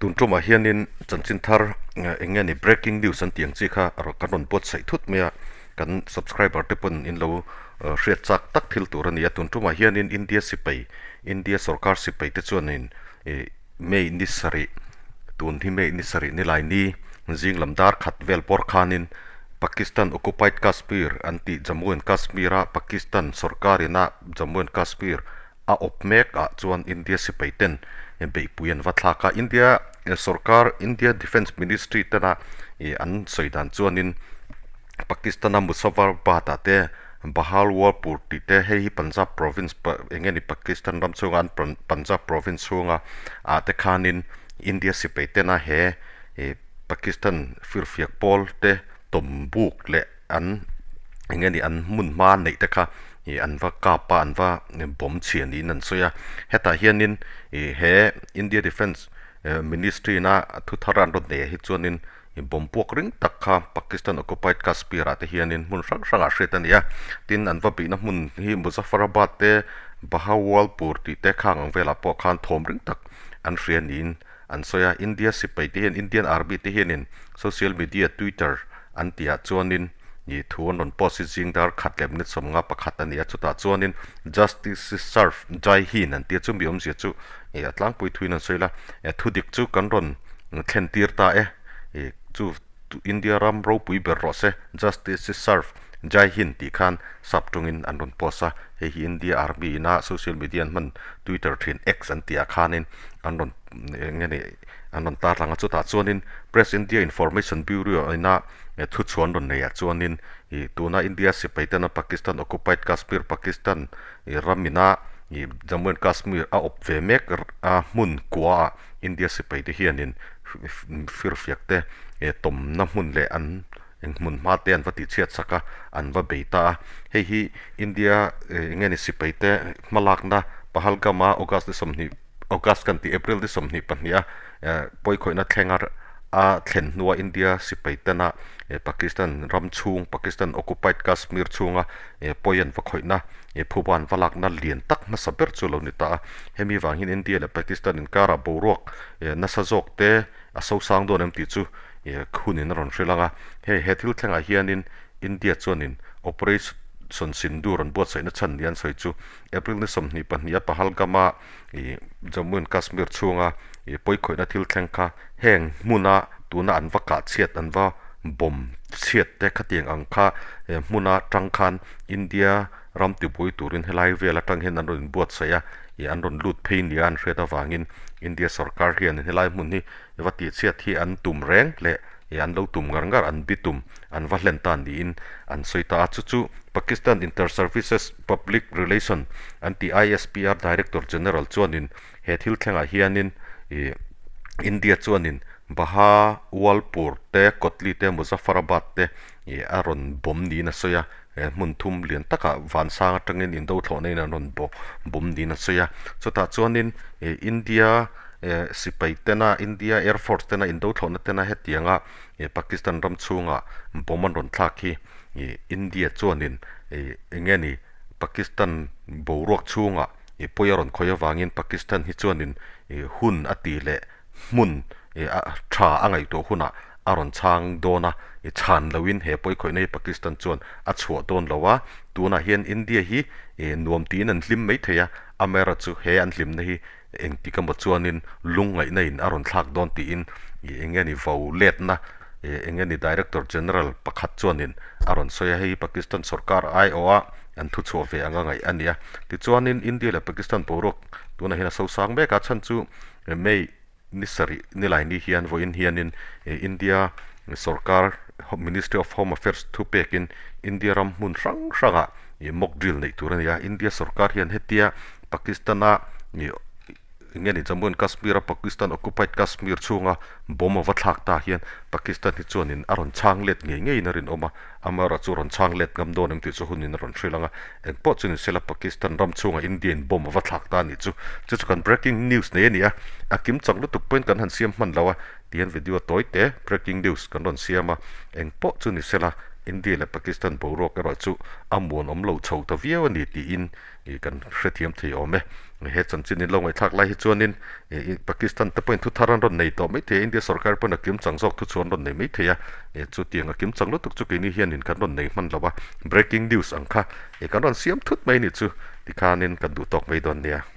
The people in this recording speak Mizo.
Tun tumah hianin chanchin thar eng nge ni breaking news an tih ang chi kha kan rawn buatsaih thut mai a, kan subscriber te pawn in lo hriat chak tak thil tur a ni a. Tun tumah hianin India sipai, India sorkar sipai te chuanin ih May ni sarih, tun hi May ni sarih ni lai ni zing lam dar khat vel pawr khanin Pakistan occupied Kashmir an tih Jammu and Kashmir a Pakistan sorkarin a Jammu and Kashmir a awp mek ah chuan India sipai ten beihpui an va thlak a, India sorkar India Defence Ministry tena ih an sawi dan chuanin Pakistan a Muzaffarabad ah te Bahawalpur tih te hei hi Punjab province eng nge ni Pakistan ram chhunga an Punjab province chhunga ah te khanin India sipai tena he ih Pakistan firfiak pawl te tawm buk leh an eng nge ni an hmun hma neih te kha ih an va kap a an va bawm chhia niin an sawi a hetah hianin ih he India defence ministry na thu thar an rawn nei ah hi chuanin ih bawm puak ring tak kha Pakistan occupied Kashmir ah te hianin hmun hrang hrangah hriat a ni a tin an va bihna hmun hi Muzaffarabad te Bahawalpur tih te khang ang velah pawh khan thawm ring tak an hria niin an sawi a India sipai te hian Indian army te hianin social media twitter an tihah chuanin ih thu an rawn post hi zing dar khat leh minute sawmnga pakhat a ni a chutah chuanin justice is served Jai Hind an tia chumi awmzia chu ih a tlangpui thuin an sawi la thu dik chu kan rawn thlen tir ta e ih chu India ram ropui ber rawh se justice is served Jai Hind tih khan sap tungin an rawn post a hei hi India army ina social media an hman twitter thin X an tihah khanin an rawn eng nge ni an rawn tar lang a chutah chuanin Press India Information Bureau ina thu chhuan rawn nei ah chuanin ih tuna India sipai tena Pakistan occupied Kashmir Pakistan ih ram ina ih Jammu and Kashmir a awp ve mek a hmun kua ah India sipai te hianin firfiak te tawmna hmun leh an eng hmun hma te an va tih chhiat sak a an va bei ta a hei hi India eng nge ni sipai te hmalakna Pahalgam a August ni sawmhnih August kan tih April ni 22 a pawikhawihna thlenga a thlen hnua India sipai tena Pakistan ram chhung Pakistan occupied Kashmir chhunga pawi an va khawihna phuba an va lakna lian tak hmasa ber chu a lo ni ta a hemi vang hian India leh Pakistan inkarah boruak nasa zawk te a sosang dawn em tih chu khunin a rawn hrilh ang a hei he thil thlengah hianin India chuanin Operation Sindoor an buatsaihna chhan ni an sawi chu April ni 22 a Pahalgam a ih Jammu and Kashmir chhunga ih pawikhawihna thil thleng kha heng hmuna tuna an va kah chhiat an va bawm chhiat te khatiang ang kha eh hmuna tang khan India ram tibui turin helai vel atang hian an rawn inbuatsaih a ih an rawn lut phei nia an hriat avangin India sorkar hian helai hmun hi va tih chhiat hi an tum reng leh ih an lo tum ngar ngar an bitum an va hlen ta niin an sawi ta a chu chu Pakistan Inter Services Public Relation an tih ISPR Director General chuanin he thil thlengah hianin ih India chuanin Bahawalpur te Kotli te Muzaffarabad te ih a rawn bawm niin a sawi a he hmun thum lian takah vansang atangin indo thlawhna in an rawn bawm niin a sawi a chutah chuanin ih India eh sipai tena India Air Force tena indo thlawhna tena hetianga ih Pakistan ram chhungah bawm an rawn thlak hi ih India chuanin ih eng nge ni Pakistan boruak chhungah ih pawi a rawn khawih avangin Pakistan hi chuanin ih hun a ti leh hmun ih a tha a ngaihtuah hunah a rawn chhang dawn a ih chhan loin he pawi khawihna hi Pakistan chuan a chhuah dawn lo a tunah hian India hi ih nuam tiin an hlim mai thei a amaherawhchu he an hlimna hi Engtik emaw chuanin lungngaihna in a rawn thlak dawn tiin ih eng nge ni vo letna ih eng nge ni Director General pakhat chuanin a rawn sawi a, hei hi Pakistan sorkar aiawha an thu chhuah ve anga ngaih a ni a. Tichuanin India leh Pakistan boruak tunah hian a sosang mek a, chhan chu May ni sarih nilai ni hian vawiin hianin ih India sorkar Ministry of Home Affairs thu pekin India ram hmun hrang hrangah ih mock drill neih tur a ni a, India sorkar hian hetia Pakistan-a ih eng nge ni Jammu and Kashmir-a Pakistan occupied Kashmir chhunga bomb a va thlak ta hian Pakistan hi chuanin a rawn chhang let ngei ngeiin a rinawm a, amaherawh chu rawn chhang let ngam dawn em tih chu hunin a rawn hrilh ang a, eng pawh chu ni sela Pakistan ram chhunga India-in bomb a va thlak ta a nih chu chu chu kan breaking news nei a ni a, a kim chak lutuk pawhin kan han siam hman lo a tihian video tawi te breaking news kan rawn siam a, eng pawh chu ni sela India leh Pakistan boruak erawh chu a muanawm lo chho ta viau a ni tiin Ih kan hrethiam thei awm e. He chanchin in lo ngaihthlak lai hi chuanin Pakistan te pawhin thu thar an rawn nei tawh mai thei a, India sorkar pawhin a kim chang zawk thu chu an rawn nei mai thei a, chutiang a kim chang lutuk chu keini hianin kan rawn nei hman lo a, breaking news ang kha kan rawn siam thut mai a nih chu tikhanin kan duh tawk mai dawn nia.